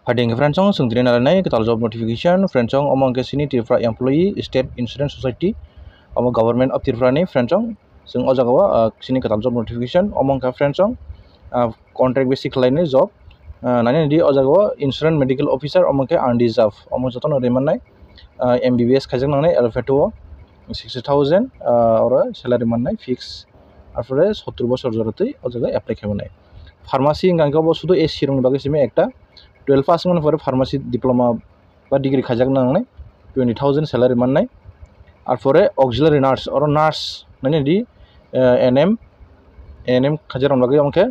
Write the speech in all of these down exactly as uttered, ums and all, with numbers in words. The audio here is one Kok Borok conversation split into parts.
Phaidi hwnkhe friends, chwng tini narinai kwtal job notification. Friends, omo hwnkhe chini Tripura Employee State Insurance Society, omo Government of Tripura ni. Friends, chwng o jaga o, ah, chini kwtal job notification, omo hwnkhe friends, ah, contract basic khlainai job, ah, nai nai di o jaga o Insurance Medical Officer, omo hwnkhe unreserved, omo jotono rimannai, ah, M B B S khaijak nangnai, alpha two o sixty thousand, ah, oro salary mannai fix, arpore sottur bosor joratwi o jaga apply khaimannai. Pharmacy hwnkhe obo sudu S C rokni bagwi simi ekta, twelve pass wngmani pore pharmacy diploma ba degree khaijak nangnai, twenty thousand salary mannai. Arpore auxiliary nurse, oro nurse nai nai di, eh, N M, N M khaijak rokni bagwi omo khe,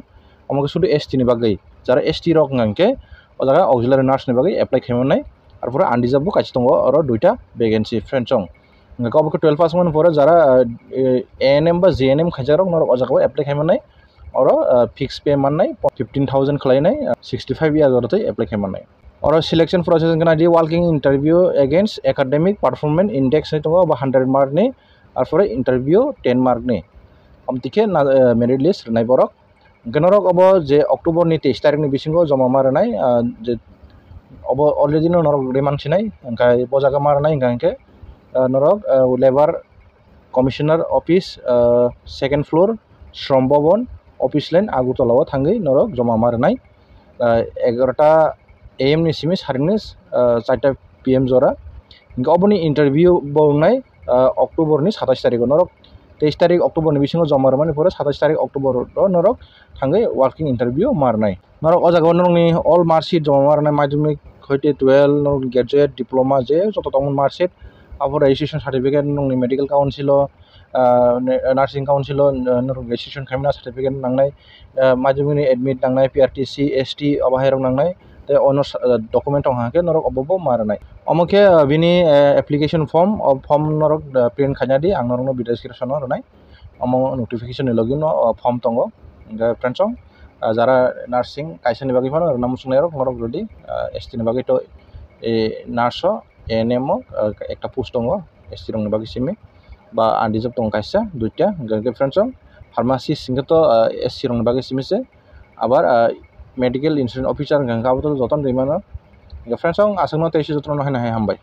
omo khe sudu S T ni bagwi, jara S T rok hwnkha hwnkhe o jaga auxiliary nurse ni bagwi apply khaimannai. Arpore unreserved bo kaisa tongo, oro duita vacancy, friends, chwng. Hwnkhe obo khe twelve pass wngmani pore jara, eh, A N M ba G N M khaijak rok norok o jaga o apply khaimannai. Oro, ah, fixed pay mannai, fifteen thousand khlainai, ah, sixty five years joratwi apply khaimannai. Oro selection process wngkha nai di walk-in interview against academic performance index hinwi tongo, obo hundred mark ni, arpore interview ten mark ni. Amtwi khe na, eh, merit list rwnai borok. Hwnkhe norok obo je October ni teis tarikh ni bisingo joma ma rwnai, ah, je obo already no norok rimang sinai, hwnkhe bo jaga ma rwnai hwnkha hwnkhe, ah, norok, ah, labour Commissioner Office, ah, second floor, Shram Bhavan, Office Line, Agartala o thangwi norok joma ma rwnai. Ah, egarota A M ni simi saringni, ah, charta P M jora. Hingke oboni interview bo wngnai, ah, October ni satais tarikh o. Norok teis tarikh October ni bisingo joma rwmani pore satais tarikh October o norok thangwi walk-in interview ma rwnai. Norok o jaga o norokni all mark sheet joma ma rwnai, madhyamik hoite twelve, norok graduate, diploma, je joto tongmani mark sheet, abo registration certificate, nokni medical council o, ah, ne-, nursing council o, ah, norok registration khaimani certificate nangnai, ah, madhyamik ni admit nangnai, P R T C, S T, obo hai rok nangnai, tei ono sa-, ah, document wng kha khe norok obo bo ma rwnai. Omo khe, ah, bini, ah, application form, o form norok, ah, print khaina di, ang norokno video description o rwnai. Omo notification ni logi no, ah, form tongo. Hingke friends, o, ah, jara nursing kaisa ni bagwi phano rwna muchungnai rok norok rwdi, ah, S T ni bagwi to, eh, nurse o, A N M o, ah, ekta post tongo, S T rok ni bagwi simi, ba unreserved tongo kaisa, duita, hingke friends, o, pharmacist hingke to, ah, S C rok ni bagwi simi se, abar, ah, medical insurance officer hingke abo to joto rwi mano. Hingke friends, o, aswk no tei se joto no hai no hai hambai.